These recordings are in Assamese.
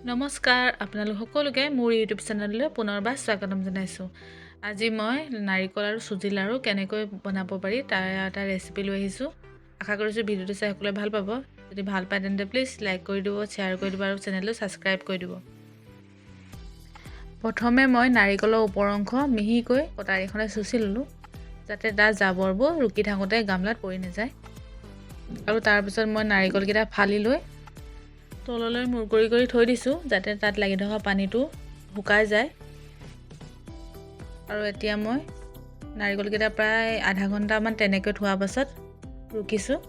নমস্কাৰ, আপোনালোক সকলোকে মোৰ ইউটিউব চেনেললৈ পুনৰবাৰ স্বাগতম জনাইছোঁ। আজি মই নাৰিকল আৰু চুজি লাড়ু কেনেকৈ বনাব পাৰি তাৰ এটা ৰেচিপি লৈ আহিছোঁ। আশা কৰিছোঁ ভিডিঅ'টো চাই সকলোৱে ভাল পাব। যদি ভাল পায় তেন্তে প্লিজ লাইক কৰি দিব, শ্বেয়াৰ কৰি দিব আৰু চেনেলটো ছাবস্ক্ৰাইব কৰি দিব। প্ৰথমে মই নাৰিকলৰ ওপৰ অংশ মিহিকৈ কটাৰীখনে চুচি ল'লোঁ, যাতে তাৰ জাবৰবোৰ ৰুকি থাকোঁতে গামলাত পৰি নাযায়। আৰু তাৰপিছত মই নাৰিকলকেইটা ফালি লৈ তললৈ মূৰ কৰি কৰি থৈ দিছোঁ, যাতে তাত লাগি থকা পানীটো শুকাই যায়। আৰু এতিয়া মই নাৰিকলকেইটা প্ৰায় আধা ঘণ্টামান তেনেকৈ থোৱাৰ পাছত ৰুকিছোঁ।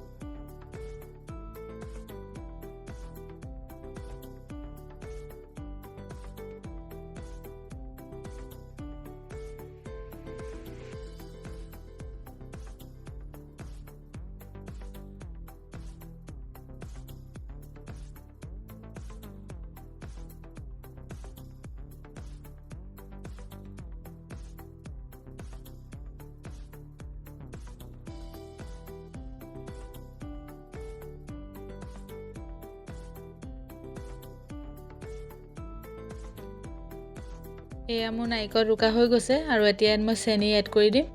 এয়া মোৰ নাৰিকল ৰুকা হৈ গৈছে আৰু এতিয়া ইয়াত মই চেনি এড কৰি দিম।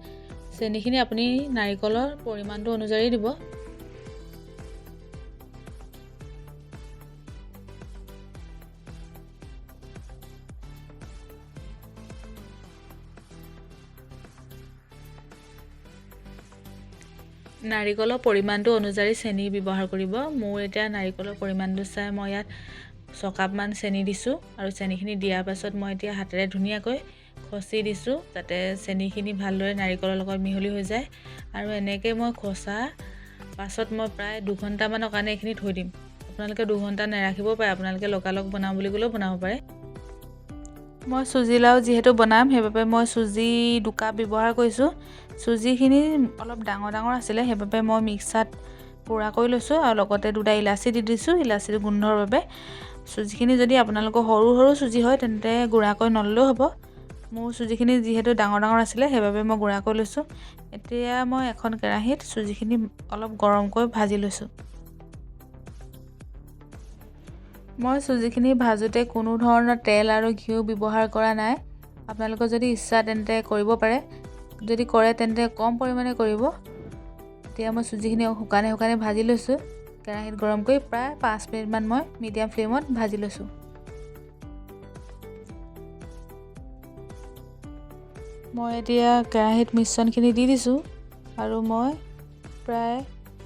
চেনিখিনি আপুনি নাৰিকলৰ পৰিমাণটো অনুযায়ী দিব। নাৰিকলৰ পৰিমাণটো অনুযায়ী চেনি ব্যৱহাৰ কৰিব। মোৰ এতিয়া নাৰিকলৰ পৰিমাণটো চাই মই ইয়াত 6 কাপমান চেনি দিছোঁ আৰু চেনিখিনি দিয়াৰ পাছত মই এতিয়া হাতেৰে ধুনীয়াকৈ খচি দিছোঁ, যাতে চেনিখিনি ভালদৰে নাৰিকলৰ লগত মিহলি হৈ যায়। আৰু এনেকৈ মই খচা পাছত মই প্ৰায় 2 ঘণ্টামানৰ কাৰণে এইখিনি থৈ দিম। আপোনালোকে 2 ঘণ্টা নাৰাখিবও পাৰে, আপোনালোকে লগালগ বনাওঁ বুলি ক'লেও বনাব পাৰে। মই চুজি লাড়ু যিহেতু বনাম, সেইবাবে মই চুজি 2 কাপ ব্যৱহাৰ কৰিছোঁ। চুজিখিনি অলপ ডাঙৰ ডাঙৰ আছিলে, সেইবাবে মই মিক্সাৰত গুড়া কৰি লৈছোঁ আৰু লগতে দুটা ইলাচি দি দিছোঁ ইলাচিৰ গোন্ধৰ বাবে। চুজিখিনি যদি আপোনালোকৰ সৰু সৰু চুজি হয়, তেন্তে গুড়া কৰি নল'লেও হ'ব। মোৰ চুজিখিনি যিহেতু ডাঙৰ ডাঙৰ আছিলে, সেইবাবে মই গুড়া কৰি লৈছোঁ। এতিয়া মই এখন কেৰাহীত চুজিখিনি অলপ গৰমকৈ ভাজি লৈছোঁ। মই চুজিখিনি ভাজোঁতে কোনো ধৰণৰ তেল আৰু ঘিউ ব্যৱহাৰ কৰা নাই। আপোনালোকৰ যদি ইচ্ছা তেন্তে কৰিব পাৰে। যদি কৰে তেন্তে কম পৰিমাণে কৰিব। এতিয়া মই চুজিখিনি শুকানে শুকানে ভাজি লৈছোঁ। কেৰাহীত গৰম কৰি প্ৰায় 5 মিনিটমান মই মিডিয়াম ফ্লেমত ভাজি লৈছোঁ। মই এতিয়া কেৰাহীত মিশ্ৰণখিনি দি দিছোঁ আৰু মই প্ৰায়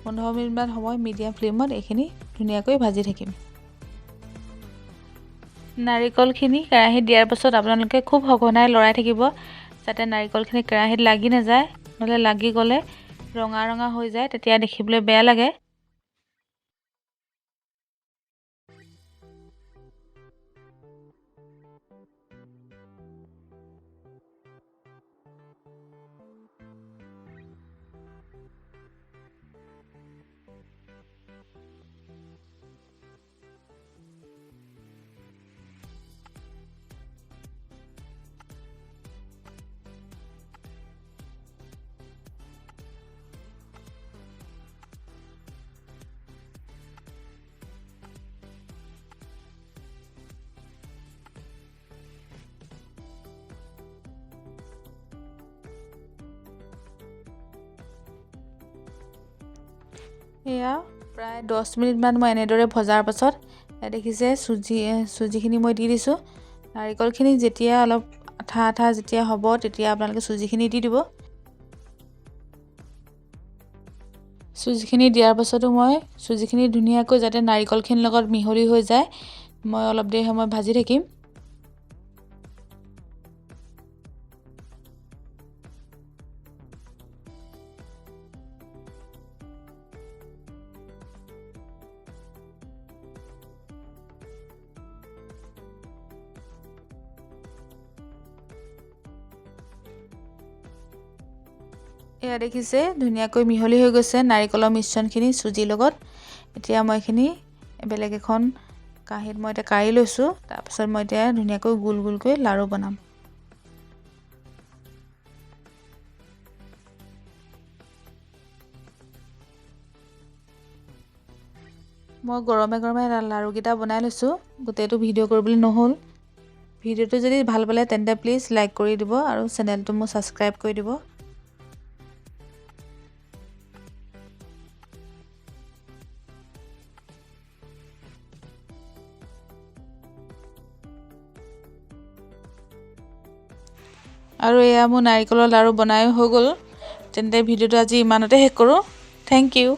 15 মিনিটমান সময় মিডিয়াম ফ্লেমত এইখিনি ধুনীয়াকৈ ভাজি থাকিম। নাৰিকলখিনি কেৰাহীত দিয়াৰ পাছত আপোনালোকে খুব সঘনাই লৰাই থাকিব, যাতে নাৰিকলখিনি কেৰাহীত লাগি নাযায়। নহ'লে লাগি গ'লে ৰঙা ৰঙা হৈ যায়, তেতিয়া দেখিবলৈ বেয়া লাগে। এয়া প্ৰায় 10 মিনিটমান মই এনেদৰে ভজাৰ পাছত দেখিছে চুজিখিনি মই দি দিছোঁ। নাৰিকলখিনি যেতিয়া অলপ আঠা আঠা যেতিয়া হ'ব, তেতিয়া আপোনালোকে চুজিখিনি দি দিব। চুজিখিনি দিয়াৰ পাছতো মই চুজিখিনি ধুনীয়াকৈ যাতে নাৰিকলখিনিৰ লগত মিহলি হৈ যায়, মই অলপ দেৰি সময় ভাজি থাকিম। এয়া দেখিছে, ধুনীয়াকৈ মিহলি হৈ গৈছে নাৰিকলৰ মিশ্ৰণখিনি চুজিৰ লগত। এতিয়া মই এইখিনি বেলেগ এখন কাঁহীত মই এতিয়া কাঢ়ি লৈছোঁ। তাৰপিছত মই এতিয়া ধুনীয়াকৈ গোল গোলকৈ লাড়ু বনাম। মই গৰমে গৰমে লাড়ুকেইটা বনাই লৈছোঁ, গোটেইটো ভিডিঅ' কৰিবলৈ নহ'ল। ভিডিঅ'টো যদি ভাল পালে তেন্তে প্লিজ লাইক কৰি দিব আৰু চেনেলটো মোৰ ছাবস্ক্ৰাইব কৰি দিব। আৰু এয়া মোৰ নাৰিকলৰ লাড়ু বনায়ো হৈ গ'ল। তেন্তে ভিডিঅ'টো আজি ইমানতে শেষ কৰোঁ। Thank you.